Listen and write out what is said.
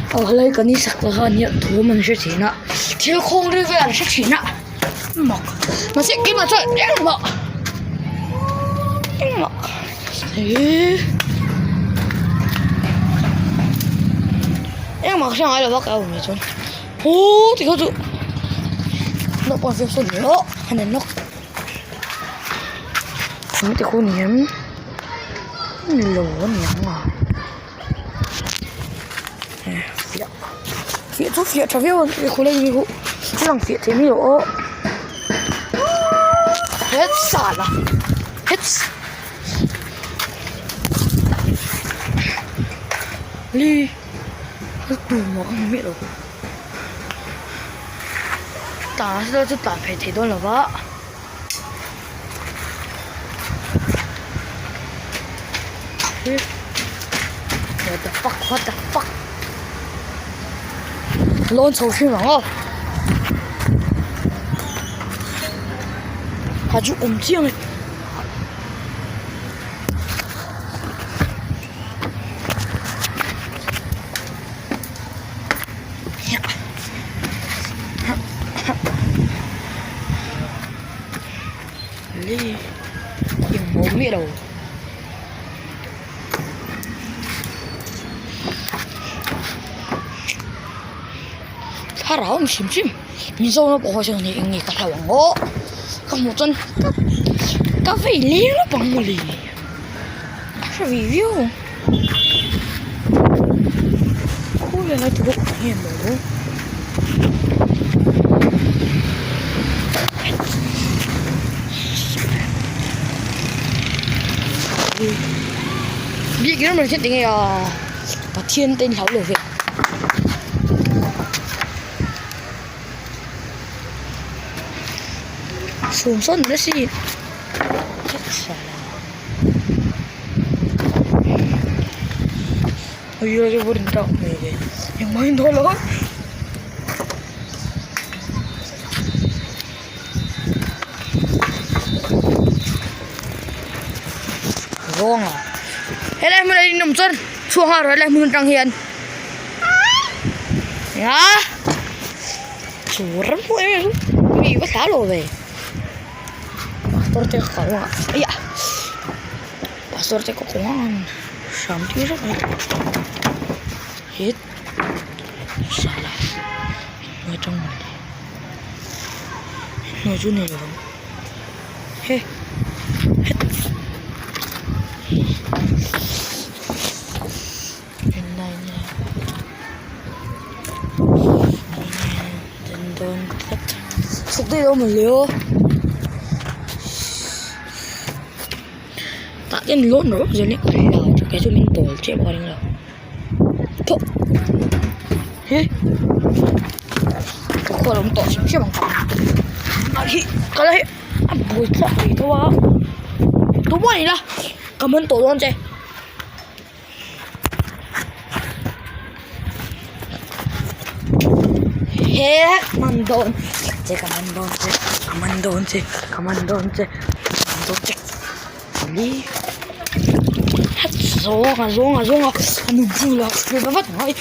Aw helai kan in sak te khan hian thawm an hre thin a thil khawng ri vel an hre thin a mak mahse keimah chuan engmah engmah eee engmah ka hre ngai lo a ka awm ve chuan aww tikha chu naupang fiam sawn ni aw a ni nawk eng te khu ni em ni lo a ni ang a. Fiah fiah chu fiah tha viau a ni khawlai mi huh a lang fiah thei mai lo aw het sala het li a tur maw ka hmu miah lo tah chu tlan phei thei dawn lo va. What the fuck what the fuck lawn chho hrim ang aw ha chu awm chiang e Li engmaw miah lo thlarau awm hrim hrim mizo naupang ho chuan eng nge ka hlau ang aw ka hmuh chuan ka vei leng lawp ang mawle a hre ve viau ang khawi lai te pawh nge maw. Biak in rawn tinge a Pathian te in hlau lo ve sawm sawn nasa si engmah in dawn lo a. Zawng a helai hmun a in awm chuan chhuak nghal rawh helai hmun atang hian a chu ram pawh em em mi va thla lo ve pastor te ka kal a eiah pastor te ka kawng a hram tir vek mai het sala hnuai atang mawle. Hnuai chu nei lo ang he het dawn tlat chhuk daih lo mawle aw tah hian lawn rawk zel hi ka hlau kei chu min bawl chiah pawh ka ring lo. Thawh he ka khual awm tawh hrim hrim ang ka hi ka la hi a buai thlak thei tho a tumah ila ka man tawh dawn che he man dawn che ka man dawn che ka man dawn che ka man dawn che ka man dawn che. Zawng a zawng a zawng a a nu bulah a hruai vat mai.